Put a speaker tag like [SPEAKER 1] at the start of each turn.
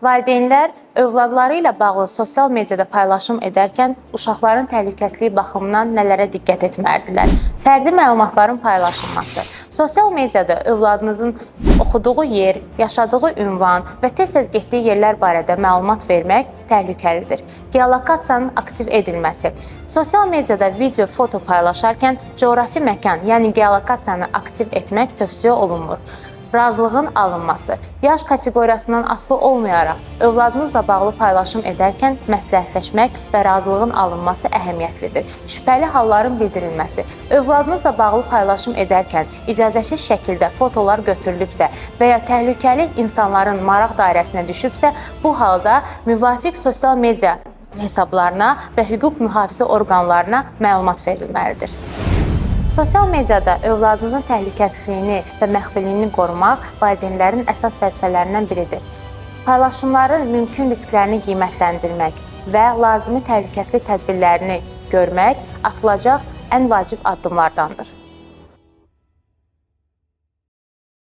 [SPEAKER 1] Valideynlər övladları ilə bağlı sosial mediada paylaşım edərkən uşaqların təhlükəsizliyi baxımından nələrə diqqət etməlidirlər? Fərdi məlumatların paylaşılması. Sosial mediada övladınızın oxuduğu yer, yaşadığı ünvan və tez-tez getdiyi yerlər barədə məlumat vermək təhlükəlidir. Geolokasiyanın aktiv edilməsi. Sosial mediada video, foto paylaşarkən coğrafi məkan, yəni geolokasiyanı aktiv etmək tövsiyə olunmur. Razılığın alınması. Yaş kateqoriyasından asılı olmayaraq övladınızla bağlı paylaşım edərkən məsləhətləşmək və razılığın alınması əhəmiyyətlidir. Şübhəli halların bildirilməsi. Övladınızla bağlı paylaşım edərkən icazəsiz şəkildə fotolar götürülübsə və ya təhlükəli insanların maraq dairəsinə düşübsə, bu halda müvafiq sosial media hesablarına və hüquq mühafizə orqanlarına məlumat verilməlidir. Sosial mediada övladınızın təhlükəsizliyini və məxfiliyini qorumaq valideynlərin əsas vəzifələrindən biridir. Paylaşımların mümkün risklərini qiymətləndirmək və lazımi təhlükəsizlik tədbirlərini görmək atılacaq ən vacib addımlardandır.